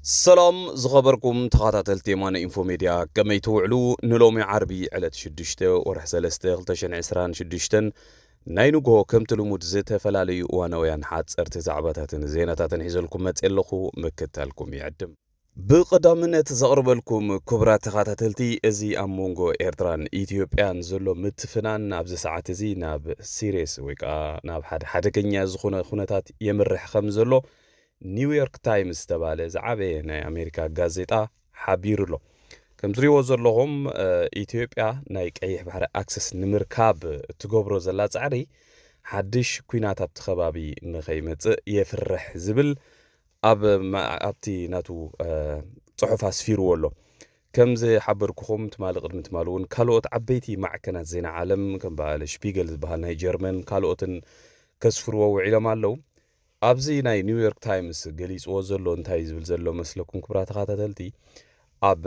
ሰላም ዝኸበርኩም ተኸታተልቲ የማነ ኢንፎ ሜድያ፣ ከመይ ትውዕሉ? ንሎሚ ዓርቢ ዕለት ሽዱሽተ ወርሒ ሰለስተ ክልተ ሽሕን ዕስራን ሽዱሽተን ናይ ንግሆ ከምቲ ልሙድ ዝተፈላለዩ እዋናውያን ሓጸርቲ ዛዕባታትን ዜናታትን ሒዘልኩም መጽየ ኣለኹ። ምክታልኩም ይዕድም። ብቐዳምነት ዘቕርበልኩም ክቡራት ተኸታተልቲ፣ እዚ ኣብ መንጎ ኤርትራን ኢትዮጵያን ዘሎ ምትፍናን ኣብዚ ሰዓት እዚ ናብ ሲሪየስ ወይ ከኣ ናብ ሓደ ሓደገኛ ዝኾነ ኩነታት የምርሕ ከም ዘሎ ኒውዮርክ ታይምስ ዝተባለ ዝዓበየ ናይ ኣሜሪካ ጋዜጣ ሓቢሩ ኣሎ። ከም ትሪእዎ ዘለኹም፣ እ፣ ኢትዮጵያ ናይ ቀይሕ ባሕሪ ኣክሰስ ንምርካብ እትገብሮ ዘላ ጻዕሪ ሓድሽ ኲናት ኣብቲ ከባቢ ንኸይመጽእ የፍርሕ ዝብል ኣብ ማ-፣ ኣብቲ ናቱ፣ እ፣ ጽሑፍ ኣስፊርዎ ኣሎ። ከም ዝሓበርኩኹም ትማሊ ቅድሚ ትማሊ እውን ካልኦት ዓበይቲ ማዕከናት ዜና ዓለም ከም በዓል ሽፒገል ዝበሃል ናይ ጀርመን ካልኦትን ከስፍርዎ ውዒሎም ኣለዉ። ኣብዚ ናይ ኒውዮርክ ታይምስ ገሊጽዎ ዘሎ እንታይ ዝብል ዘሎ መስለኩም ክቡራት ተኸታተልቲ፣ ኣብ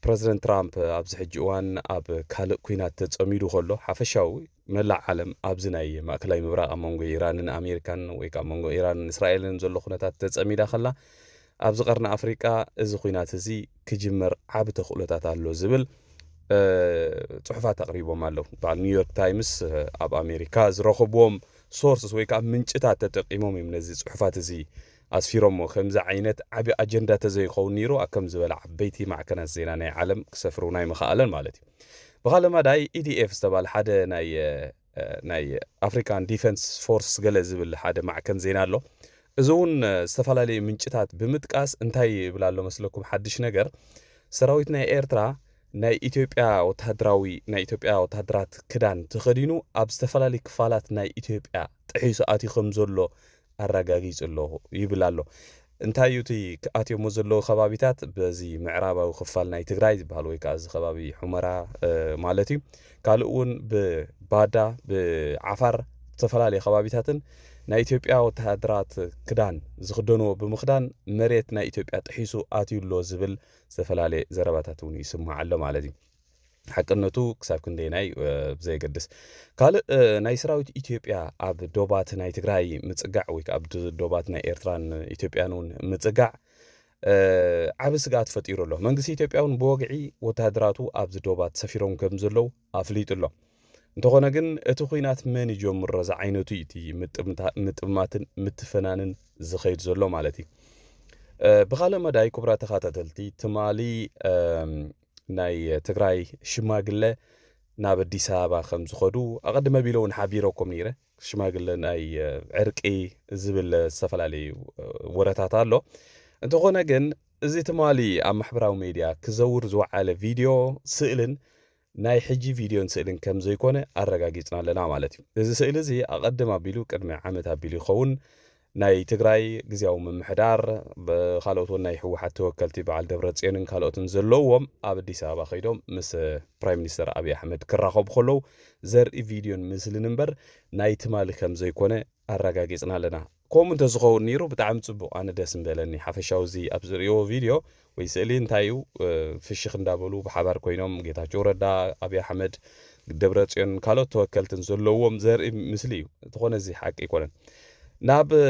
ፕረዚደንት ትራምፕ ኣብዚ ሕጂ እዋን ኣብ ካልእ ኲናት ተጸሚዱ ከሎ ሓፈሻዊ መላእ ዓለም ኣብዚ ናይ ማእከላይ ምብራቕ ኣብ መንጎ ኢራንን ኣሜሪካን ወይ ከኣ ኣብ መንጎ ኢራንን እስራኤልን ዘሎ ኩነታት ተጸሚዳ ከላ ኣብዚ ቀርኒ ኣፍሪቃ እዚ ኲናት እዚ ክጅመር ዓቢ ተኽእሎታት ኣሎ ዝብል፣ እ፣ ጽሑፋት ኣቕሪቦም ኣለዉ። በዓል ኒውዮርክ ታይምስ፣ እ፣ ኣብ ኣሜሪካ ዝረኸብዎም ሶርስስ ወይ ከኣ ምንጭታት ተጠቂሞም እዮም ነዚ ጽሑፋት እዚ ኣስፊሮሞ። ከምዚ ዓይነት ዓቢ ኣጀንዳ ተዘይኸውን ነይሩ ኣብ ከም ዝበለ ዓበይቲ ማዕከናት ዜና ናይ ዓለም ክሰፍሩና ኣይምኸኣለን ማለት እዩ። ብኻልእ መዳይ ኢዲኤፍ ዝተባለ ሓደ ናይ፣ እ፣ ናይ ኣፍሪካን ዲፈንስ ፎርስ ገለ ዝብል ሓደ ማዕከን ዜና ኣሎ። እዚ እውን፣ እ፣ ዝተፈላለዩ ምንጭታት ብምጥቃስ እንታይ ይብል ኣሎ መስለኩም? ሓድሽ ነገር፣ ሰራዊት ናይ ኤርትራ ናይ ኢትዮጵያ ወተሃደራዊ፣ ናይ ኢትዮጵያ ወተሃደራት ክዳን ተኸዲኑ ኣብ ዝተፈላለዩ ክፋላት ናይ ኢትዮጵያ ጥሒሱ ኣትዩ ከም ዘሎ ኣረጋጊጹ ኣሎ ይብል ኣሎ። እንታይ እዩ እቲ ኣትዮሞ ዘለዉ ከባቢታት? በዚ ምዕራባዊ ክፋል ናይ ትግራይ ዝበሃል ወይ ከኣ እዚ ከባቢ ሑመራ፣ እ፣ ማለት እዩ። ካልእ እውን ብባዳ፣ ብዓፋር፣ ዝተፈላለዩ ከባቢታትን ናይ ኢትዮጵያ ወተሃደራት ክዳን ዝኽደንዎ ብምኽዳን መሬት ናይ ኢትዮጵያ ጥሒሱ ኣትዩ ኣሎ ዝብል ዝተፈላለየ ዘረባታት እውን ይስማዕ ኣሎ ማለት እዩ። ሓቅነቱ ክሳብ ክንደየናይ፣ እ፣ ብዘየገድስ። ካልእ፣ እ፣ ናይ ሰራዊት ኢትዮጵያ ኣብ ዶባት ናይ ትግራይ ምጽጋዕ ወይ ከኣ ኣብ ድ-፣ ዶባት ናይ ኤርትራን ኢትዮጵያን እውን ምጽጋዕ፣ እ፣ ዓቢ ስግኣት ፈጢሩ ኣሎ። መንግስቲ ኢትዮጵያ እውን ብወግዒ ወተሃደራቱ ኣብዚ ዶባት ሰፊሮም ከም ዘለዉ ኣፍሊጡ ኣሎ። እንተኾነ ግን እቲ ኲናት መን ይጀምሮ ዝዓይነቱ እዩ እቲ ምጥምታ-፣ ምጥማትን ምትፍናንን ዝኸይድ ዘሎ ማለት እዩ። እ፣ ብኻልእ መዳይ ክቡራት ተኸታተልቲ፣ ትማሊ፣ እም፣ ናይ ትግራይ ሽማግለ ናብ ኣዲስ ኣበባ ከም ዝኸዱ ኣቐድመ ቢለ እውን ሓቢረኩም ነይረ። ሽማግለ ናይ፣ እ፣ ዕርቂ ዝብል ዝተፈላለዩ፣ እ፣ ወረታት ኣሎ። እንተኾነ ግን እዚ ትማሊ ኣብ ማሕበራዊ ሜድያ ክዘውር ዝወዓለ ቪድዮ፣ ስእልን ናይ ሕጂ ቪድዮን ስእልን ከም ዘይኮነ ኣረጋጊጽና ኣለና ማለት እዩ። እዚ ስእሊ እዚ ኣቐድም ኣቢሉ፣ ቅድሚ ዓመት ኣቢሉ ይኸውን፣ ናይ ትግራይ ግዝያዊ ምምሕዳር፣ ብ-፣ ካልኦት እውን ናይ ህወሓት ተወከልቲ በዓል ደብረጽዮንን ካልኦትን ዘለውዎም ኣብ ኣዲስ ኣበባ ከይዶም ምስ ፕራይም ሚኒስተር ኣብይ ኣሕመድ ክራኸቡ ከለዉ ዘርኢ ቪድዮን ምስልን እምበር ናይ ትማሊ ከም ዘይኮነ ኣረጋጊጽና ኣለና። ከምኡ እንተዝኸውን ነይሩ ብጣዕሚ ጽቡቕ፣ ኣነ ደስ ምበለኒ። ሓፈሻዊ እዚ ኣብ ዝርእይዎ ቪድዮ ወይ ስእሊ እንታይ እዩ፣ እ፣ ፍሽኽ እንዳበሉ ብሓባር ኮይኖም ጌታቸው ረዳ፣ ኣብይ ኣሕመድ፣ ደብረጽዮን ካልኦት ተወከልትን ዘለውዎም ዘርኢ ምስሊ እዩ። እንተኾነ እዚ ሓቂ ኣይኮነን። ናብ፣ እ፣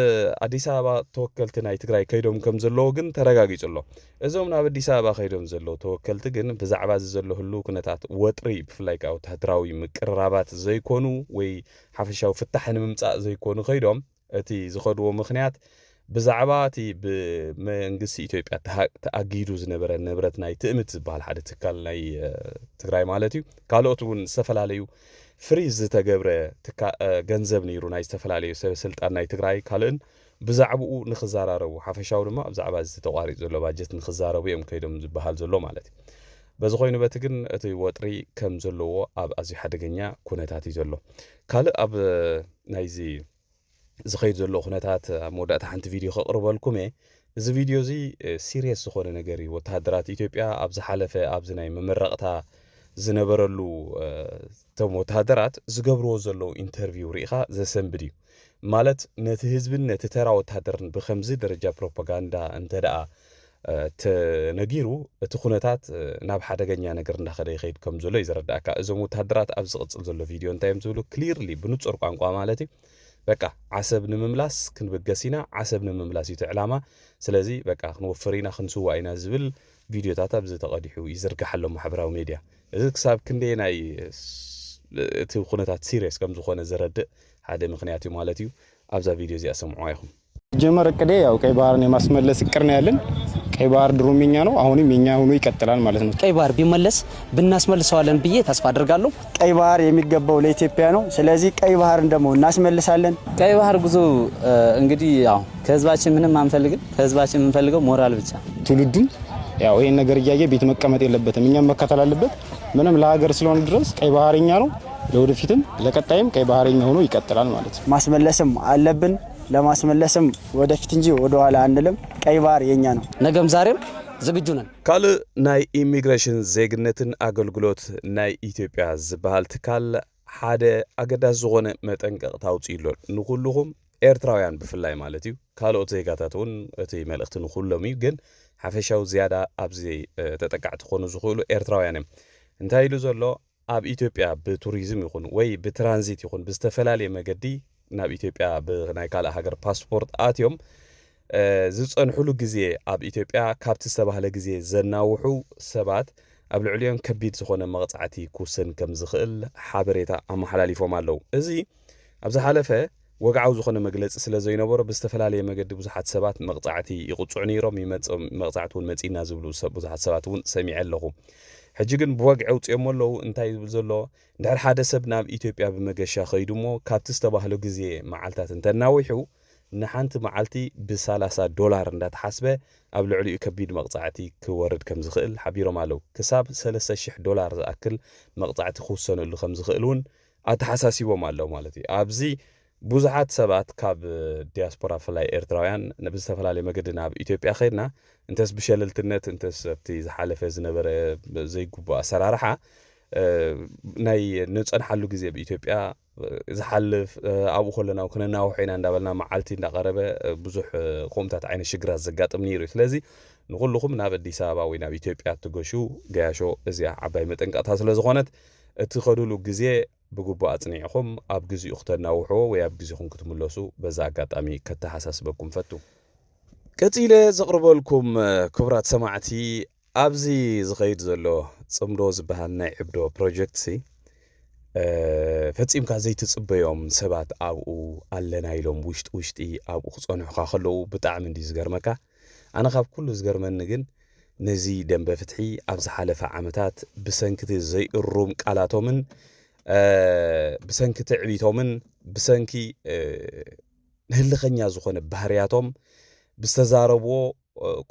ኣዲስ ኣበባ ተወከልቲ ናይ ትግራይ ከይዶም ከም ዘለዉ ግን ተረጋጊጹ ኣሎ። እዞም ናብ ኣዲስ ኣበባ ከይዶም ዘለዉ ተወከልቲ ግን ብዛዕባ እዚ ዘሎ ህልው ኩነታት ወጥሪ፣ ብፍላይ ከኣ ወተሃደራዊ ምቅርራባት ዘይኮኑ ወይ ሓፈሻዊ ፍታሕ ንምምጻእ ዘይኮኑ ከይዶም፣ እቲ ዝኸድዎ ምኽንያት ብዛዕባ እቲ ብመንግስቲ ኢትዮጵያ ተሃ-፣ ተኣጊዱ ዝነበረ ንብረት ናይ ትእምት ዝበሃል ሓደ ትካል ናይ፣ እ፣ ትግራይ ማለት እዩ። ካልኦት እውን ዝተፈላለዩ ፍሪዝ ዝተገብረ ትካ-፣ እ፣ ገንዘብ ነይሩ ናይ ዝተፈላለዩ ሰበ ስልጣን ናይ ትግራይ ካልእን ብዛዕባኡ ንኽዘራረቡ፣ ሓፈሻዊ ድማ ብዛዕባ እዚ ተቋሪጹ ዘሎ ባጀት ንኽዛረቡ እዮም ከይዶም ዝበሃል ዘሎ ማለት እዩ። በዚ ኮይኑ በቲ ግን እቲ ወጥሪ ከም ዘለዎ ኣብ ኣዝዩ ሓደገኛ ኩነታት እዩ ዘሎ። ካልእ ኣብ ናይዚ ዝኸይድ ዘሎ ኩነታት ኣብ መወዳእታ ሓንቲ ቪድዮ ከቕርበልኩም እየ። እዚ ቪድዮ እዚ፣ እ፣ ሲሪየስ ዝኾነ ነገር እዩ። ወተሃደራት ኢትዮጵያ ኣብ ዝሓለፈ ኣብዚ ናይ መመረቕታ ዝነበረሉ፣ እ፣ እቶም ወተሃደራት ዝገብርዎ ዘለዉ ኢንተርቪው ርኢኻ ዘሰንብድ እዩ። ማለት ነቲ ህዝብን ነቲ ተራ ወተሃደርን ብኸምዚ ደረጃ ፕሮፓጋንዳ እንተ ደኣ፣ እ፣ ተነጊሩ እቲ ኩነታት፣ እ፣ ናብ ሓደገኛ ነገር እንዳኸደ ይኸይድ ከም ዘሎ እዩ ዘረዳእካ። እዞም ወተሃደራት ኣብ ዝቕጽል ዘሎ ቪድዮ እንታይ እዮም ዝብሉ? ክሊርሊ ብንጹር ቋንቋ ማለት እዩ። በቃ ዓሰብ ንምምላስ ክንብገስ ኢና፣ ዓሰብ ንምምላስ እዩ እቲ ዕላማ። ስለዚ በቃ ክንወፍር ኢና፣ ክንስዋእ ኢና ዝብል ቪድዮታት ኣብዚ ተቐዲሑ ይዝርጋሕ ኣሎ ማሕበራዊ ሜድያ። እዚ ክሳብ ክንደየናይ እቲ ኩነታት ሲሪየስ ከም ዝኾነ ዘረድእ ሓደ ምኽንያት እዩ ማለት እዩ። ኣብዛ ቪድዮ እዚኣ ሰምዑዋ ኢኹም። ጀመር እቅዴ ያው ቀይ ባህርን የማስመለስ እቅር ነው ያለን። ቀይ ባህር ድሮም የኛ ነው፣ አሁንም የኛ ሆኖ ይቀጥላል ማለት ነው። ቀይ ባህር ቢመለስ ብናስመልሰዋለን ብዬ ተስፋ አድርጋለሁ። ቀይ ባህር የሚገባው ለኢትዮጵያ ነው። ስለዚህ ቀይ ባህርን ደግሞ እናስመልሳለን። ቀይ ባህር ጉዞ እንግዲህ ያው ከህዝባችን ምንም አንፈልግም። ከህዝባችን የምንፈልገው ሞራል ብቻ። ትውልዱም ያው ይሄን ነገር እያየ ቤት መቀመጥ የለበትም። እኛም መከተል አለበት። ምንም ለሀገር ስለሆነ ድረስ ቀይ ባህር የኛ ነው። ለወደፊትም ለቀጣይም ቀይ ባህር የኛ ሆኖ ይቀጥላል ማለት ነው። ማስመለስም አለብን። ለማስመለስም ወደፊት እንጂ ወደኋላ አንልም። ቀይ ባህር የኛ ነው። ነገም ዛሬም ዝግጁ ነን። ካልእ ናይ ኢሚግሬሽን ዜግነትን ኣገልግሎት ናይ ኢትዮጵያ ዝበሃል ትካል ሓደ ኣገዳሲ ዝኾነ መጠንቀቕታ ኣውፂኡ ኣሎ። ንኩልኹም ኤርትራውያን ብፍላይ ማለት እዩ። ካልኦት ዜጋታት እውን እቲ መልእኽቲ ንኩሎም እዩ፣ ግን ሓፈሻዊ ዝያዳ ኣብዚ ተጠቃዕቲ ክኾኑ ዝኽእሉ ኤርትራውያን እዮም። እንታይ ኢሉ ዘሎ? ኣብ ኢትዮጵያ ብቱሪዝም ይኹን ወይ ብትራንዚት ይኹን ብዝተፈላለየ መገዲ ናብ ኢትዮጵያ ብናይ ካልእ ሃገር ፓስፖርት ኣትዮም ዝፀንሕሉ ግዜ፣ ኣብ ኢትዮጵያ ካብቲ ዝተባህለ ግዜ ዘናውሑ ሰባት ኣብ ልዕሊኦም ከቢድ ዝኾነ መቕፃዕቲ ክውሰን ከም ዝኽእል ሓበሬታ ኣመሓላሊፎም ኣለዉ። እዚ ኣብ ዝሓለፈ ወግዓዊ ዝኾነ መግለፂ ስለ ዘይነበሮ ብዝተፈላለየ መገዲ ብዙሓት ሰባት መቕፃዕቲ ይቕፅዑ ነይሮም፣ ይመፅኦም፣ መቕፃዕቲ እውን መፂና ዝብሉ ሰብ ብዙሓት ሰባት እውን ሰሚዐ ኣለኹ። ሕጂ ግን ብወግዒ ኣውፅኦሞ ኣለዉ። እንታይ ዝብል ዘሎ? እንድሕር ሓደ ሰብ ናብ ኢትዮጵያ ብመገሻ ከይዱ እሞ ካብቲ ዝተባህሎ ግዜ መዓልታት እንተናዊሑ ንሓንቲ መዓልቲ ብ30 ዶላር እንዳተሓስበ ኣብ ልዕሊኡ ከቢድ መቕፃዕቲ ክወርድ ከም ዝኽእል ሓቢሮም ኣለዉ። ክሳብ 3,000 ዶላር ዝኣክል መቕፃዕቲ ክውሰነሉ ከም ዝኽእል እውን ኣተሓሳሲቦም ኣለዉ ማለት እዩ። ኣብዚ ብዙሓት ሰባት ካብ ዲያስፖራ ብፍላይ ኤርትራውያን ብዝተፈላለየ መገዲ ናብ ኢትዮጵያ ከይድና እንተስ ብሸለልትነት እንተስ ኣብቲ ዝሓለፈ ዝነበረ ዘይግቡእ ኣሰራርሓ ናይ ንፀንሓሉ ግዜ ኣብ ኢትዮጵያ ዝሓልፍ ኣብኡ ከለና ክነናውሖ ኢና እንዳበልና መዓልቲ እንዳቐረበ ብዙሕ ከምኡታት ዓይነት ሽግራት ዘጋጥም ነይሩ እዩ። ስለዚ ንኩልኹም ናብ ኣዲስ ኣበባ ወይ ናብ ኢትዮጵያ እትገሹ ገያሾ እዚኣ ዓባይ መጠንቀቕታ ስለ ዝኾነት እትኸዱሉ ግዜ ብግቡእ ኣጽኒዕኹም ኣብ ግዚኡ ክተናውሕዎ ወይ ኣብ ግዚኹም ክትምለሱ በዛ ኣጋጣሚ ከተሓሳስበኩም ፈቱ። ቀጺለ ዘቕርበልኩም ክቡራት ሰማዕቲ ኣብዚ ዝኸይድ ዘሎ ጽምዶ ዝበሃል ናይ ዕብዶ ፕሮጀክት ሲ ፈጺምካ ዘይትጽበዮም ሰባት ኣብኡ ኣለና ኢሎም ውሽጢ ውሽጢ ኣብኡ ክጸንሑካ ከለዉ ብጣዕሚ እንዲ ዝገርመካ። ኣነ ካብ ኩሉ ዝገርመኒ ግን ነዚ ደንበ ፍትሒ ኣብ ዝሓለፈ ዓመታት ብሰንኪ እቲ ዘይእሩም ቃላቶምን ብሰንኪ ትዕቢቶምን ብሰንኪ ንህልኸኛ ዝኾነ ባህርያቶም ብዝተዛረብዎ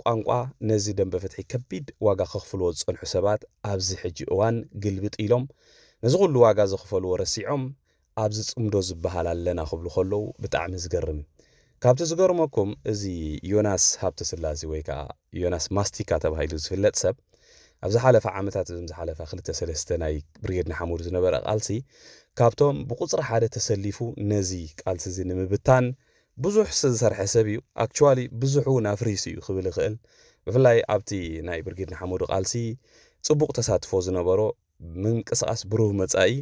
ቋንቋ ነዚ ደንበ ፍትሒ ከቢድ ዋጋ ከኽፍልዎ ዝጸንሑ ሰባት ኣብዚ ሕጂ እዋን ግልብጥ ኢሎም ነዚ ኩሉ ዋጋ ዝኽፈልዎ ረሲዖም ኣብዚ ጽምዶ ዝበሃል ኣለና ክብሉ ከለዉ ብጣዕሚ ዝገርም እዩ። ካብቲ ዝገርመኩም እዚ ዮናስ ሃብተስላሴ ወይ ከዓ ዮናስ ማስቲካ ተባሂሉ ዝፍለጥ ሰብ ኣብ ዝሓለፈ ዓመታት እዞም ዝሓለፈ ክልተ ሰለስተ ናይ ብርጌድ ንሓመዱ ዝነበረ ቃልሲ ካብቶም ብቁፅሪ ሓደ ተሰሊፉ ነዚ ቃልሲ እዚ ንምብታን ብዙሕ ዝሰርሐ ሰብ እዩ። ኣክቹዋሊ ብዙሕ እውን ኣፍሪሱ እዩ ክብል ይኽእል። ብፍላይ ኣብቲ ናይ ብርጌድ ንሓመዱ ቃልሲ ፅቡቕ ተሳትፎ ዝነበሮ ምንቅስቓስ ብሩህ መጻኢ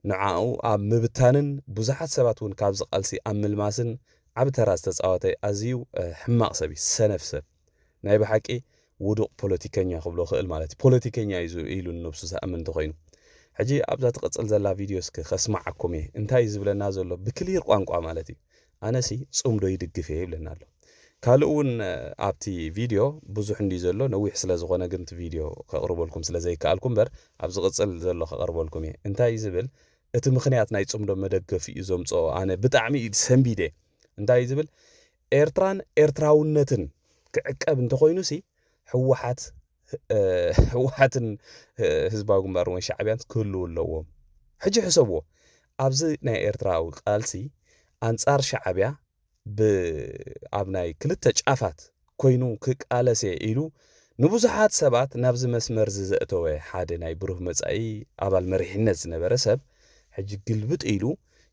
ንዓኡ ኣብ ምብታንን ብዙሓት ሰባት እውን ካብዚ ቃልሲ ኣብ ምልማስን ዓቢ ተራ ዝተጻወተ ኣዝዩ ሕማቕ ሰብ እዩ። ሰነፍ ሰብ ናይ ብሓቂ ውዱቕ ፖለቲከኛ ክብሎ ክእል ማለት እዩ። ፖለቲከኛ እዩ ኢሉ ንነብሱ ዝኣምን እንተኮይኑ ሕጂ ኣብዛ ትቕጽል ዘላ ቪድዮ እስኪ ከስማዓኩም እየ እንታይ እዩ ዝብለና ዘሎ ብክሊር ቋንቋ ማለት እዩ። ኣነሲ ጽምዶ ይድግፍ እየ ይብለና ኣሎ። ካልእ እውን ኣብቲ ቪድዮ ብዙሕ እንዲ ዘሎ ነዊሕ ስለ ዝኾነ ግን እቲ ቪድዮ ከቕርበልኩም ስለ ዘይከኣልኩ እምበር ኣብ ዝቕጽል ዘሎ ከቐርበልኩም እየ። እንታይ እዩ ዝብል እቲ ምኽንያት ናይ ጽምዶ መደገፊ እዩ ዘምጽኦ ኣነ ብጣዕሚ እዩ ሰንቢደ። እንታይ እዩ ዝብል ኤርትራን ኤርትራውነትን ክዕቀብ እንተኾይኑ ሲ ህወሓት ህወሓትን ህዝባዊ ግንባርን ወይ ሻዕብያን ክህልዉ ኣለዎም። ሕጂ ሕሰብዎ ኣብዚ ናይ ኤርትራዊ ቃልሲ ኣንጻር ሻዕብያ ኣብ ናይ ክልተ ጫፋት ኮይኑ ክቃለስ እየ ኢሉ ንብዙሓት ሰባት ናብዚ መስመር እዚ ዘእተወ ሓደ ናይ ብሩህ መጻኢ ኣባል መሪሕነት ዝነበረ ሰብ ሕጂ ግልብጥ ኢሉ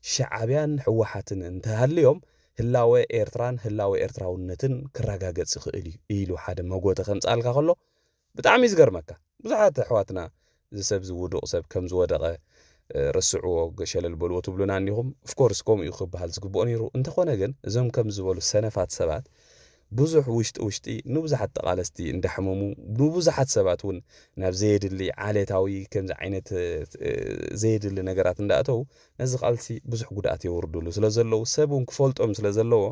ሻዕብያን ህወሓትን እንተሃልዮም ህላወ ኤርትራን ህላወ ኤርትራውነትን ክረጋገጽ ይኽእል እዩ ኢሉ ሓደ መጎተ ከምጽኣልካ ከሎ ብጣዕሚ እዩ ዝገርመካ። ብዙሓት ኣሕዋትና እዚ ሰብ እዚ ውዱቕ ሰብ ከም ዝወደቐ እ፣ ረስዕዎ፣ ሸለል በልዎ ትብሉና እኒኹም። ኦፍኮርስ ከምኡ እዩ ክበሃል ዝግብኦ ነይሩ። እንተኾነ ግን እዞም ከም ዝበሉ ሰነፋት ሰባት ብዙሕ ውሽጢ ውሽጢ ንብዙሓት ተቓለስቲ እንዳሕመሙ፣ ንብዙሓት ሰባት እውን ናብ ዘየድሊ ዓሌታዊ ከምዚ ዓይነት፣ እ፣ ዘየድሊ ነገራት እንዳእተው ነዚ ቃልሲ ብዙሕ ጉድኣት የውርድሉ ስለ ዘለዉ፣ ሰብ እውን ክፈልጦም ስለ ዘለዎ፣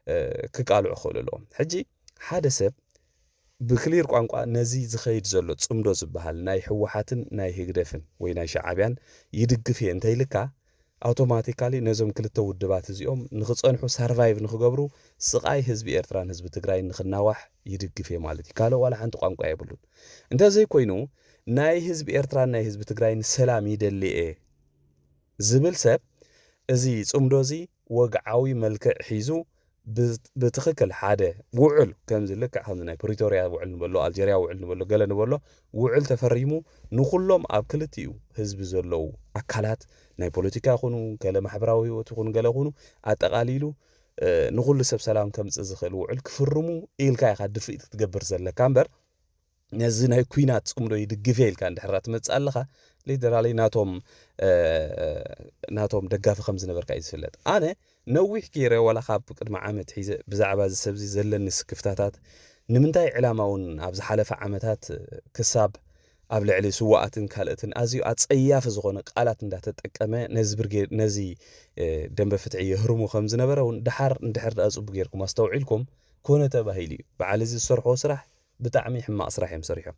እ፣ ክቃልዑ ክኽእሉ ኣለዎም። ሕጂ ሓደ ሰብ ብክሊር ቋንቋ ነዚ ዝኸይድ ዘሎ ጽምዶ ዝበሃል ናይ ህወሓትን ናይ ህግደፍን ወይ ናይ ሸዓብያን ይድግፍ እየ እንተይልካ፣ ኣውቶማቲካሊ ነዞም ክልተ ውድባት እዚኦም ንኽጸንሑ፣ ሰርቫይቭ ንኽገብሩ፣ ስቓይ ህዝቢ ኤርትራን ህዝቢ ትግራይን ንኽናዋሕ ይድግፍ እየ ማለት እዩ። ካልእ ዋላ ሓንቲ ቋንቋ የብሉን። እንተዘይኮይኑ ናይ ህዝቢ ኤርትራን ናይ ህዝቢ ትግራይን ሰላም ይደሊ እየ ዝብል ሰብ፣ እዚ ጽምዶ እዚ ወግዓዊ መልክዕ ሒዙ ብ-፣ ብትኽክል ሓደ ውዕል፣ ከምዚ ልክዕ ከምዚ ናይ ፕሪቶርያ ውዕል ንበሎ፣ ኣልጀርያ ውዕል ንበሎ፣ ገለ ንበሎ፣ ውዕል ተፈሪሙ ንኹሎም ኣብ ክልቲኡ ህዝቢ ዘለዉ ኣካላት፣ ናይ ፖለቲካ ይኹኑ፣ ገለ ማሕበራዊ ህይወት ይኹኑ፣ ገለ ይኹኑ፣ ኣጠቓሊሉ፣ እ፣ ንኹሉ ሰብ ሰላም ከምጽእ ዝኽእል ውዕል ክፍርሙ ኢልካ ኢኻ ድፍኢት ክትገብር ዘለካ እምበር፣ ነዚ ናይ ኲናት ጽምዶ ይድግፍ እየ ኢልካ እንድሕር ትመጽእ ኣለኻ፣ ሊተራሊ ናቶም፣ እ፣ ናቶም ደጋፊ ከም ዝነበርካ እዩ ዝፍለጥ። ኣነ ነዊሕ ገይረ፣ ዋላ ካብ ቅድሚ ዓመት ሒዘ፣ ብዛዕባ እዚ ሰብዚ ዘለኒ ስክፍታታት፣ ንምንታይ ዕላማ እውን ኣብ ዝሓለፈ ዓመታት ክሳብ ኣብ ልዕሊ ስዋኣትን ካልእትን ኣዝዩ ኣጸያፊ ዝኾነ ቃላት እንዳተጠቀመ ነዚ ብርጌድ፣ ነዚ፣ እ፣ ደንበ ፍትሒ የህርሙ ከም ዝነበረ እውን ደሓር እንድሕር ደኣ ጽቡቅ ጌርኩም ኣስተውዒልኩም፣ ኮነ ተባሂሉ እዩ። በዓል እዚ ዝሰርሖ ስራሕ ብጣዕሚ ሕማቕ ስራሕ እዮም ሰሪሖም።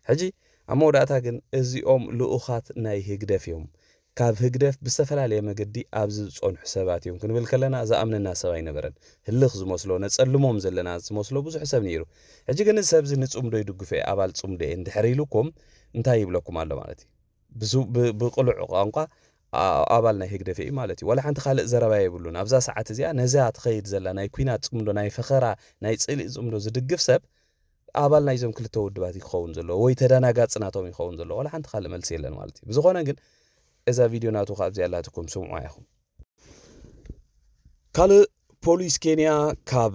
ሕጂ ኣብ መወዳእታ ግን እዚኦም ልኡኻት ናይ ህግደፍ እዮም። ካብ ህግደፍ ብዝተፈላለየ መገዲ ኣብዚ ዝጸንሑ ሰባት እዮም ክንብል ከለና ዝኣምነና ሰብ ኣይነበረን። ህልኽ ዝመስሎ፣ ነጸልሞም ዘለና ዝመስሎ ብዙሕ ሰብ ነይሩ። ሕጂ ግን እዚ ሰብዚ ንጽምዶ ይድግፎ እየ፣ ኣባል ጽምዶ እየ እንድሕር ኢሉኩም እንታይ ይብለኩም ኣሎ ማለት እዩ? ብሱ-፣ ብ-፣ ብቕሉዕ ቋንቋ ኣ-፣ ኣባል ናይ ህግደፍ እዩ ማለት እዩ። ዋላ ሓንቲ ካልእ ዘረባ የብሉን። ኣብዛ ሰዓት እዚኣ ነዛ ትኸይድ ዘላ ናይ ኲናት ጽምዶ፣ ናይ ፈኸራ፣ ናይ ጽልኢ ጽምዶ ዝድግፍ ሰብ ኣባል ናይዞም ክልተ ውድባት እዩ ክኸውን ዘለዎ ወይ ተደናጋጺ ናቶም ይኸውን ዘለዎ። ዋላ ሓንቲ ካልእ መልሲ የለን ማለት እዩ። ብዝኾነ ግን እዛ ቪድዮ ናቱ ካብዚኣ ኣላትኩም ስምዑ ኢኹም። ካልእ፣ ፖሊስ ኬንያ ካብ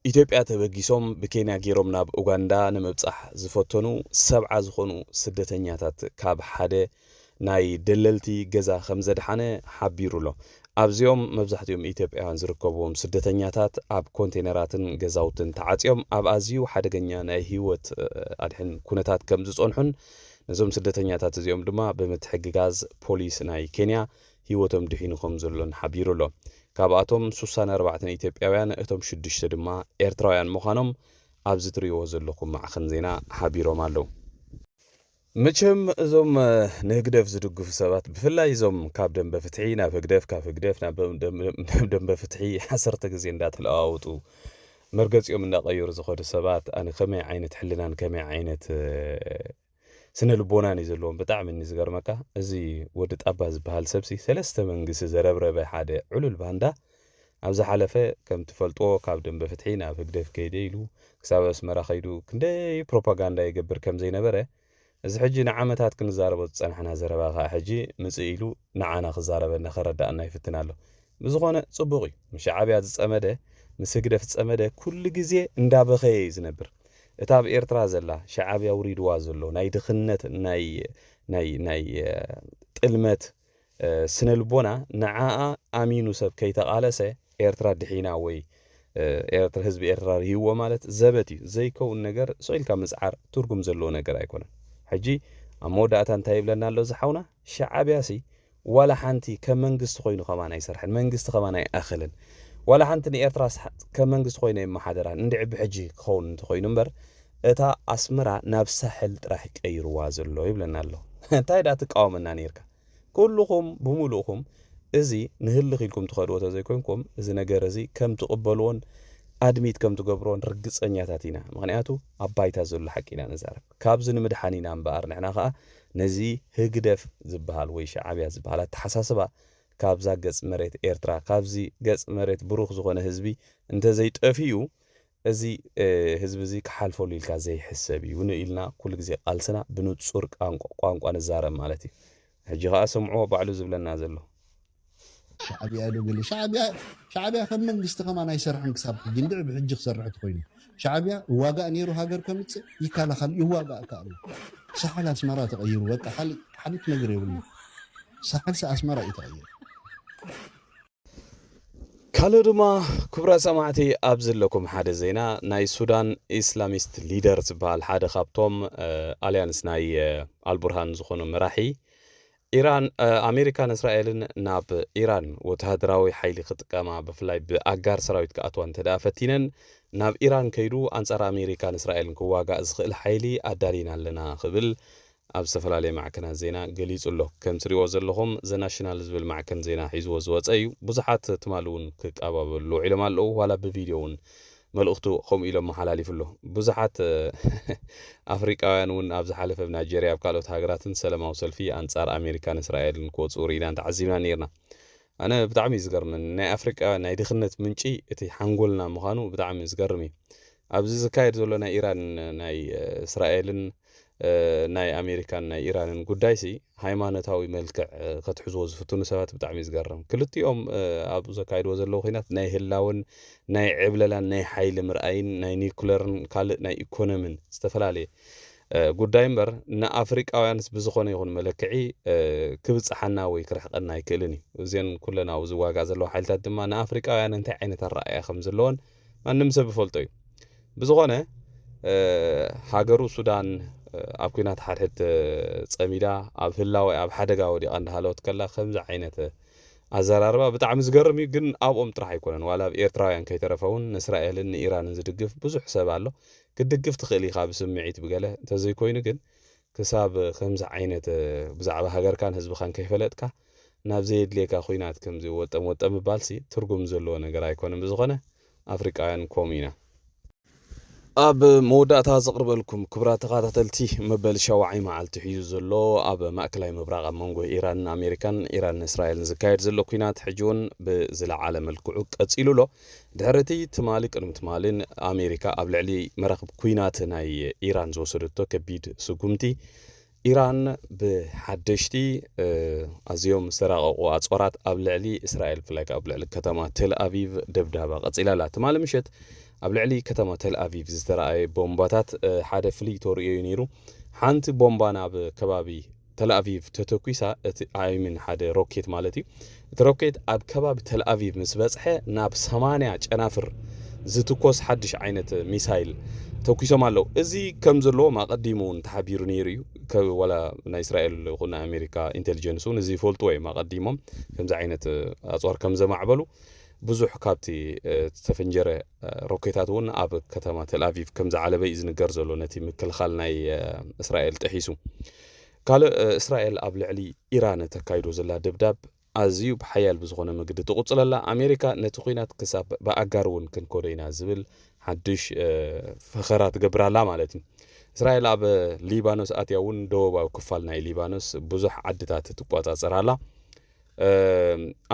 ኢትዮጵያ ተበጊሶም ብኬንያ ገይሮም ናብ ኡጋንዳ ንምብጻሕ ዝፈተኑ ሰብዓ ዝኾኑ ስደተኛታት ካብ ሓደ ናይ ደለልቲ ገዛ ከም ዘድሓነ ሓቢሩ ኣሎ። ኣብዚኦም መብዛሕትኦም ኢትዮጵያውያን ዝርከብዎም ስደተኛታት ኣብ ኮንቴነራትን ገዛውትን ተዓጽዮም ኣብ ኣዝዩ ሓደገኛ ናይ ህይወት፣ እ፣ ኣድሕን ኩነታት ከም ዝጸንሑን ነዞም ስደተኛታት እዚኦም ድማ ብምትሕግጋዝ ፖሊስ ናይ ኬንያ ህይወቶም ድሒኑ ከም ዘሎን ሓቢሩ ኣሎ። ካብኣቶም ሱሳን ኣርባዕተን ኢትዮጵያውያን፣ እቶም ሽዱሽተ ድማ ኤርትራውያን ምዃኖም ኣብዚ ትርእይዎ ዘለኹም ማዕኸን ዜና ሓቢሮም ኣለዉ። መቸም እዞም፣ እ፣ ንህግደፍ ዝድግፉ ሰባት፣ ብፍላይ እዞም ካብ ደንበ ፍትሒ ናብ ህግደፍ፣ ካብ ህግደፍ ናብ ደም-፣ ደም-፣ ደንበ ፍትሒ ዓሰርተ ግዜ እንዳተለዋወጡ መርገጺኦም እንዳቐየሩ ዝኸዱ ሰባት፣ ኣነ ከመይ ዓይነት ሕልናን ከመይ ዓይነት፣ እ፣ ስነ ልቦናን እዩ ዘለዎም። ብጣዕሚ እኒ ዝገርመካ፣ እዚ ወዲ ጣባ ዝበሃል ሰብሲ ሰለስተ መንግስቲ ዘረብረበ ሓደ ዕሉል ባንዳ፣ ኣብ ዝሓለፈ ከም ትፈልጥዎ ካብ ደንበ ፍትሒ ናብ ህግደፍ ከይደ ኢሉ ክሳብ ኣስመራ ከይዱ ክንደይ ፕሮፓጋንዳ ይገብር ከም ዘይነበረ፣ እዚ ሕጂ ንዓመታት ክንዛረቦ ዝጸናሕና ዘረባ ከኣ ሕጂ ምጽእ ኢሉ ንዓና ክዛረበና ከረዳእና ይፍትን ኣሎ። ብዝኾነ ጽቡቕ እዩ። ምስ ሻዕብያ ዝጸመደ፣ ምስ ህግደፍ ዝጸመደ ኩሉ ግዜ እንዳበኸየ እዩ ዝነብር። እታ ኣብ ኤርትራ ዘላ ሻዕብያ ውሪድዋ ዘሎ ናይ ድኽነት፣ ናይ፣ ናይ፣ ናይ፣ እ፣ ጥልመት፣ እ፣ ስነ ልቦና፣ ንዓኣ ኣሚኑ ሰብ ከይተቓለሰ ኤርትራ ድሒና ወይ፣ እ፣ ኤርትራ፣ ህዝቢ ኤርትራ ርህይዎ ማለት ዘበት እዩ። ዘይከውን ነገር ስቕ ኢልካ ምጽዓር ትርጉም ዘለዎ ነገር ኣይኮነን። ሕጂ ኣብ መወዳእታ እንታይ ይብለና ኣሎ እዚ ሓውና? ሻዕብያሲ ዋላ ሓንቲ ከም መንግስቲ ኮይኑ ከማን ኣይሰርሐን፣ መንግስቲ ከማን ኣይኣኸለን። ዋላ ሓንቲ ንኤርትራ ስ-፣ ከም መንግስቲ ኮይኑ የመሓደራን፣ እንድዒ ብሕጂ ክኸውን እንተኾይኑ እምበር፣ እታ ኣስመራ ናብ ሳሕል ጥራሕ ቀይርዋ ዘሎ ይብለና ኣሎ። እንታይ ደኣ ትቃወመና ነይርካ? ኩልኹም ብምሉእኹም እዚ ንህልኽ ኢልኩም ትኸድዎ ተዘይኮይንኩም፣ እዚ ነገር እዚ ከም ትቕበልዎን ኣድሚት ከም ትገብርዎን ርግጸኛታት ኢና። ምኽንያቱ ኣብ ባይታ ዘሎ ሓቂ ኢና ንዛረብ። ካብዚ ንምድሓን ኢና እምበኣር፣ ንሕና ኸኣ ነዚ ህግደፍ ዝበሃል ወይ ሻዕብያ ዝበሃል ኣተሓሳስባ ካብዛ ገጽ መሬት ኤርትራ፣ ካብዚ ገጽ መሬት ብሩኽ ዝኾነ ህዝቢ እንተዘይጠፍኡ፣ እዚ፣ እ፣ ህዝቢ እዚ ክሓልፈሉ ኢልካ ዘይሕሰብ እዩ። ንኢልና ኩሉ ግዜ ቃልስና ብንጹር ቃንቋ፣ ቋንቋ ንዛረብ ማለት እዩ። ሕጂ ኸኣ ስምዕዎ ባዕሉ ዝብለና ዘሎ። ሻዕብያ ዶ ገለ? ሻዕብያ፣ ሻዕብያ ከም መንግስቲ ከማን ኣይሰርሕን ክሳብ ሕጂ። እንድዒ ብሕጂ ክሰርሕ ተኾይኑ። ሻዕብያ ይዋጋእ ነይሩ፣ ሃገር ከምጽእ ይከላኸል፣ ይዋጋእ ከኣ ኣሎ። ሳሕል ኣስመራ ተቐይሩ፣ በቃ ካልእ ሓንቲ ነገር የብሉን። ሳሕልሲ ኣስመራ እዩ ተቐይሩ። ካልእ ድማ ክቡራት ሰማዕቲ ኣብ ዘለኩም ሓደ ዜና ናይ ሱዳን ኢስላሚስት ሊደር ዝበሃል ሓደ ካብቶም ኣልያንስ ናይ ኣልቡርሃን ዝኾኑ መራሒ ኢራን ኣሜሪካን እስራኤልን ናብ ኢራን ወተሃደራዊ ሓይሊ ክጥቀማ ብፍላይ ብኣጋር ሰራዊት ክኣትዋ እንተደኣ ፈቲነን ናብ ኢራን ከይዱ ኣንጻር ኣሜሪካን እስራኤልን ክዋጋእ ዝኽእል ሓይሊ ኣዳሊና ኣለና ክብል ኣብ ዝተፈላለየ ማዕከናት ዜና ገሊጹ ኣሎ። ከም ትሪእዎ ዘለኹም ዘ ናሽናል ዝብል ማዕከን ዜና ሒዝዎ ዝወፀ እዩ። ብዙሓት ትማሊ እውን ክቀባበሉ ውዒሎም ኣለዉ። ዋላ ብቪድዮ እውን መልእኽቱ ከምኡ ኢሎም መሓላሊፉ ኣሎ። ብዙሓት ኣፍሪቃውያን እውን ኣብ ዝሓለፈ ኣብ ናይጀርያ ኣብ ካልኦት ሃገራትን ሰላማዊ ሰልፊ ኣንጻር ኣሜሪካን እስራኤልን ክወፅኡ ርኢናን ተዓዚብና ነርና። ኣነ ብጣዕሚ እዩ ዝገርምን ናይ ኣፍሪቃውያን ናይ ድኽነት ምንጪ እቲ ሓንጎልና ምዃኑ ብጣዕሚ እዩ ዝገርም እዩ። ኣብዚ ዝካየድ ዘሎ ናይ ኢራን ናይ እስራኤልን ናይ ኣሜሪካን ናይ ኢራንን ጉዳይ ሲ ሃይማኖታዊ መልክዕ ከትሕዝዎ ዝፍትኑ ሰባት ብጣዕሚ እዩ ዝገርም። ክልቲኦም ኣብ ዘካይድዎ ዘለዉ ኩናት ናይ ህላውን ናይ ዕብለላን ናይ ሓይሊ ምርኣይን ናይ ኒኩለርን ካልእ ናይ ኢኮኖምን ዝተፈላለየ ጉዳይ እምበር ንኣፍሪቃውያንስ ብዝኾነ ይኹን መለክዒ ክብፅሓና ወይ ክርሕቀና ኣይክእልን እዩ። እዚን ኩለን ኣብኡ ዝዋጋእ ዘለዋ ሓይልታት ድማ ንኣፍሪቃውያን እንታይ ዓይነት ኣረኣእያ ከም ዘለዎን ማንም ሰብ ይፈልጦ እዩ። ብዝኾነ ሃገሩ ሱዳን ኣብ ኩናት ሓድሕድ ፀሚዳ ኣብ ህላወ ኣብ ሓደጋ ወዲቓ እንዳሃለወት ከላ ከምዚ ዓይነት ኣዘራርባ ብጣዕሚ ዝገርም እዩ። ግን ኣብኦም ጥራሕ ኣይኮነን፣ ዋላ ኣብ ኤርትራውያን ከይተረፈ እውን ንእስራኤልን ንኢራንን ዝድግፍ ብዙሕ ሰብ ኣሎ። ክትድግፍ ትኽእል ኢኻ ብስምዒት ብገለ፣ እንተዘይኮይኑ ግን ክሳብ ከምዚ ዓይነት ብዛዕባ ሃገርካን ህዝብኻን ከይፈለጥካ ናብ ዘየድልየካ ኩናት ከምዚ ወጠም ወጠም ምባልሲ ትርጉም ዘለዎ ነገር ኣይኮነን። ብዝኾነ ኣፍሪቃውያን ከምኡ ኢና። ኣብ መወዳእታ ዘቕርበልኩም ክቡራት ተኸታተልቲ መበል ሻውዓይ መዓልቲ ሒዙ ዘሎ ኣብ ማእከላይ ምብራቕ ኣብ መንጎ ኢራንን ኣሜሪካን ኢራንን እስራኤልን ዝካየድ ዘሎ ኩናት ሕጂ እውን ብዝለዓለ መልክዑ ቀጺሉ ኣሎ። ድሕሪ እቲ ትማሊ ቅድሚ ትማልን ኣሜሪካ ኣብ ልዕሊ መራኽብ ኩናት ናይ ኢራን ዝወሰደቶ ከቢድ ስጉምቲ ኢራን ብሓደሽቲ ኣዝዮም ዝተራቐቑ ኣፅዋራት ኣብ ልዕሊ እስራኤል ብፍላይ ኣብ ልዕሊ ከተማ ተል ኣቪቭ ደብዳባ ቀፂላ ኣላ። ትማሊ ምሸት ኣብ ልዕሊ ከተማ ተል ኣቪቭ ዝተረኣየ ቦምባታት ሓደ ፍልይ ተርእዮ እዩ ነይሩ። ሓንቲ ቦምባ ናብ ከባቢ ተል ኣቪቭ ተተኲሳ፣ እቲ ኣይምን ሓደ ሮኬት ማለት እዩ። እቲ ሮኬት ኣብ ከባቢ ተል ኣቪቭ ምስ በፅሐ ናብ ሰማንያ ጨናፍር ዝትኮስ ሓድሽ ዓይነት ሚሳይል ተኩሶም ኣለዉ። እዚ ከም ዘለዎም ኣቐዲሙ እውን ተሓቢሩ ነይሩ እዩ። ዋላ ናይ እስራኤል ይኹን ናይ ኣሜሪካ ኢንቴሊጀንስ እውን እዚ ይፈልጥዎ እዮም። ኣቐዲሞም ከምዚ ዓይነት ኣፅዋር ከም ዘማዕበሉ ብዙሕ ካብቲ ዝተፈንጀረ ሮኬታት እውን ኣብ ከተማ ተል ኣቪቭ ከም ዝዓለበ እዩ ዝንገር ዘሎ፣ ነቲ ምክልኻል ናይ እስራኤል ጥሒሱ። ካልእ እስራኤል ኣብ ልዕሊ ኢራን ተካይዶ ዘላ ደብዳብ ኣዝዩ ብሓያል ብዝኾነ መገዲ ትቕጽለላ ኣሜሪካ ነቲ ኲናት ክሳብ ብኣጋር እውን ክንከዶ ኢና ዝብል ሓድሽ ፈኸራ ትገብር ኣላ ማለት እዩ። እስራኤል ኣብ ሊባኖስ ኣትያ እውን ደቡባዊ ክፋል ናይ ሊባኖስ ብዙሕ ዓድታት ትቆጻጸር ኣላ።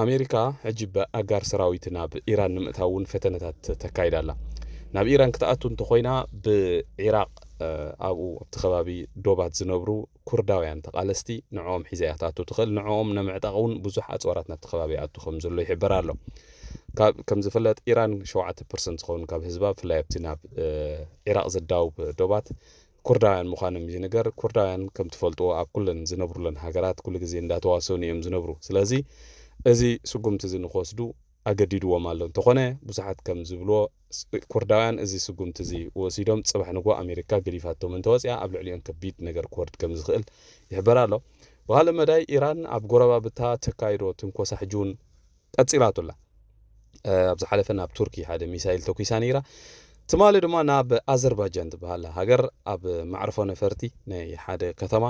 ኣሜሪካ ሕጂ ብኣጋር ሰራዊት ናብ ኢራን ንምእታው እውን ፈተነታት ተካይዳ ኣላ። ናብ ኢራን ክትኣቱ እንተኾይና ብዒራቕ ኣብኡ ኣብቲ ከባቢ ዶባት ዝነብሩ ኩርዳውያን ተቓለስቲ ንዕኦም ሒዛ እያ ትኣቱ ትኽእል። ንዕኦም ንምዕጣቕ እውን ብዙሕ ኣፅዋራት ናብቲ ከባቢ ይኣቱ ከም ዘሎ ይሕበር ኣሎ። ከም ዝፍለጥ ኢራን ሸውዓተ ፐርሰንት ዝኸውን ካብ ህዝባ ብፍላይ ኣብቲ ናብ ዒራቕ ዘዳውብ ዶባት ኩርዳውያን ምዃኖም እዩ ዝንገር። ኩርዳውያን ከም ትፈልጥዎ ኣብ ኩለን ዝነብሩለን ሃገራት ኩሉ ግዜ እንዳተዋሰኑ እዮም ዝነብሩ። ስለዚ እዚ ስጉምቲ እዚ ንክወስዱ ኣገዲድዎም ኣሎ። እንተኾነ ብዙሓት ከም ዝብልዎ ኩርዳውያን እዚ ስጉምቲ እዚ ወሲዶም ፅባሕ ንግሆ ኣሜሪካ ገዲፋቶም እንተወፅያ ኣብ ልዕሊኦም ከቢድ ነገር ክወርድ ከም ዝኽእል ይሕበር ኣሎ። ብኻልእ መዳይ ኢራን ኣብ ጎረባብታ ተካይዶ ትንኮሳ ሕጂ እውን ቀፂላቶ ኣላ። ኣብ ዝሓለፈ ናብ ቱርኪ ሓደ ሚሳይል ተኩሳ ነይራ። ትማሊ ድማ ናብ ኣዘርባጃን ዝበሃል ሃገር ኣብ ማዕርፎ ነፈርቲ ናይ ሓደ ከተማ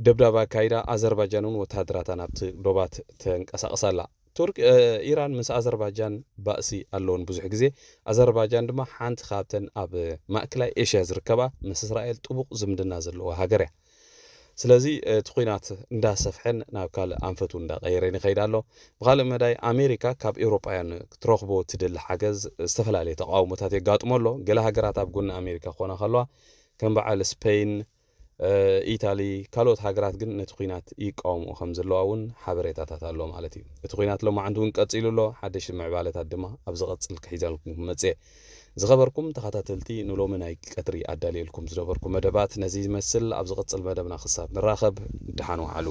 ደብዳብ ኣካይዳ። ኣዘርባጃን እውን ወተሃደራታ ናብቲ ዶባት ተንቀሳቕስ ኣላ። ቱርክ ኢራን ምስ ኣዘርባጃን ባእሲ ኣለውን ብዙሕ ግዜ። ኣዘርባጃን ድማ ሓንቲ ካብተን ኣብ ማእከላይ ኤሽያ ዝርከባ ምስ እስራኤል ጥቡቕ ዝምድና ዘለዋ ሃገር እያ። ስለዚ እቲ ኲናት እንዳሰፍሐን ናብ ካልእ ኣንፈቱ እንዳቀየረን ይኸይድ ኣሎ። ብኻልእ መዳይ ኣሜሪካ ካብ ኤውሮጳውያን ክትረኽቦ ትደሊ ሓገዝ ዝተፈላለየ ተቃውሞታት የጋጥሞ ኣሎ። ገለ ሃገራት ኣብ ጎኒ ኣሜሪካ ክኾና ከለዋ ከም በዓል ስፔን፣ ኢታሊ፣ ካልኦት ሃገራት ግን ነቲ ኲናት ይቃወምኦ ከም ዘለዋ እውን ሓበሬታታት ኣሎ ማለት እዩ። እቲ ኲናት ሎማዓንቲ እውን ቀፂሉ ኣሎ። ሓደሽቲ ምዕባለታት ድማ ኣብ ዝቐፅል ክሒዘልኩም ክመፅእ እየ። ዝኸበርኩም ተኸታተልቲ ንሎሚ ናይ ቀትሪ ኣዳልየልኩም ዝነበርኩ መደባት ነዚ ይመስል። ኣብ ዝቐፅል መደብና ክሳብ ንራኸብ ደሓን ወዓሉ።